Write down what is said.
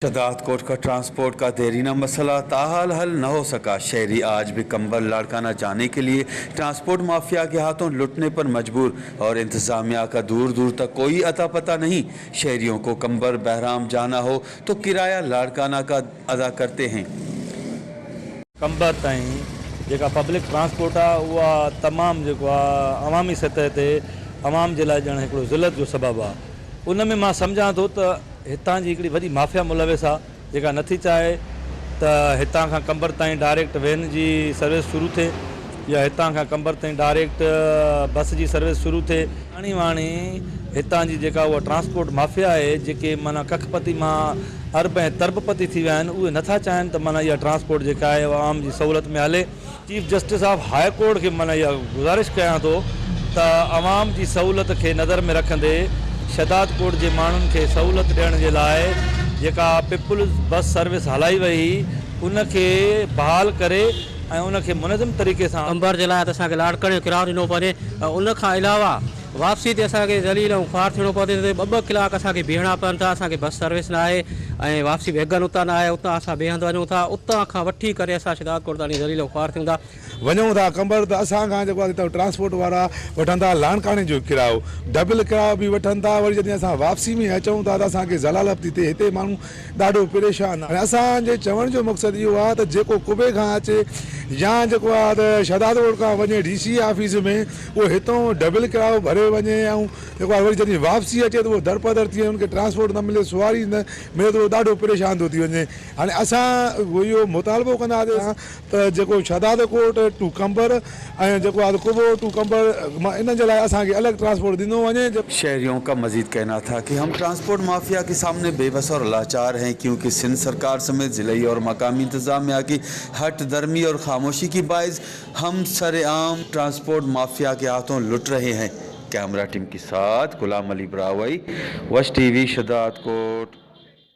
शहदादकोट का ट्रांसपोर्ट का देरीना मसला ताहाल हल न हो सका। शहरी आज भी कंबर लाड़काना जाने के लिए ट्रांसपोर्ट माफिया के हाथों लुटने पर मजबूर और इंतजामिया का दूर दूर तक कोई अता पता नहीं। शहरियों को कंबर बहराम जाना हो तो किराया लाड़काना का अदा करते हैं। कंबर ताईं जेका पब्लिक ट्रांसपोर्ट आहे उहा तमामु जेको आहे अवामी सतह ते अवाम जे लाइ ॼण हिकिड़ो ज़िलत जो सबबु आहे। उन में मां सम्झां थो त हितां जी हिकिड़ी वॾी माफिया मुलविस आहे जेका नथी चाहे त हितां खां कंबर ताईं डायरेक्ट वैन जी सर्विस शुरू थिए या हितां खां कंबर ताईं डायरेक्ट बस जी सर्विस शुरू थिए। हाणे वाणे हितां जी जेका उहा ट्रांसपोर्ट माफिया आहे जेके माना कखपति मां अरब ऐं तरबपति थी विया आहिनि, उहे नथा चाहिनि त माना इहा ट्रांसपोर्ट जेका आहे उहा आम जी सहूलियत में हले। Chief justice of high court खे माना इहा गुज़ारिश कयां थो त अवाम जी सहूलियत खे नज़र में रखंदे शहदादकोट जे माण्हुनि खे सहूलियत ॾियण जे लाइ जेका पीपल्स बस सर्विस हलाई वई उनखे बहाल करे ऐं उनखे मुनज़म तरीक़े सां। कंबर जे लाइ त असांखे लाड़काणे जो किरायो ॾिनो पवे ऐं उन खां अलावा वापसी ते असांखे ज़लील ऐं ख़्वार थियणो पवे थो। ॿ ॿ कलाक असांखे बीहणा पवनि था, असांखे बस सर्विस न आहे ऐं वापसी वैगन उतां न आहे, उतां असां ॿिए हंधि वञूं था, उतां खां वठी करे असां शहदादकोट ताईं ज़लील ऐं ख़्वार थियूं था। वञूं था कंबर त असां खां जेको आहे ट्रांसपोर्ट वारा वठनि था लाड़काणे जो किरायो, डबल किरायो बि वठनि था। वरी जॾहिं असां वापसी में अचूं था त असांखे ज़लालत थी थिए। हिते माण्हू ॾाढो परेशान आहे। असांजे चवण जो मक़सदु इहो आहे त जेको कुबे खां अचे या जेको आहे त शहदादकोट खां वञे डी सी ऑफिस में, उहो हितां डबल किरायो भरे वञे ऐं जेको आहे वरी जॾहिं वापसी अचे त उहो दरपदर थी वञे, उनखे ट्रांसपोर्ट न मिले, सवारी न मिले त उहो ॾाढो परेशान थो थी वञे। हाणे असां इहो मुतालबो कंदासीं त जेको शहदादकोट टू कंबर ऐं जेको आहे कुबो टू कंबर, इन जे लाइ असांखे अलॻि ट्रांसपोर्ट ॾिनो वञे। शहरियों का मजीद कहना था कि हम ट्रांसपोर्ट माफिया के सामने बेबस और लाचार हैं, क्योंकि सिंध सरकार समेत ज़िलई और मकामी इंतज़ामिया की हट धर्मी और खामोशी की बायस हम सरेआम ट्रांसपोर्ट माफिया के हाथों लुट रहे हैं। कैमरा टीम के साथ गुलाम अली ब्रावई, वश टीवी, शहदादकोट।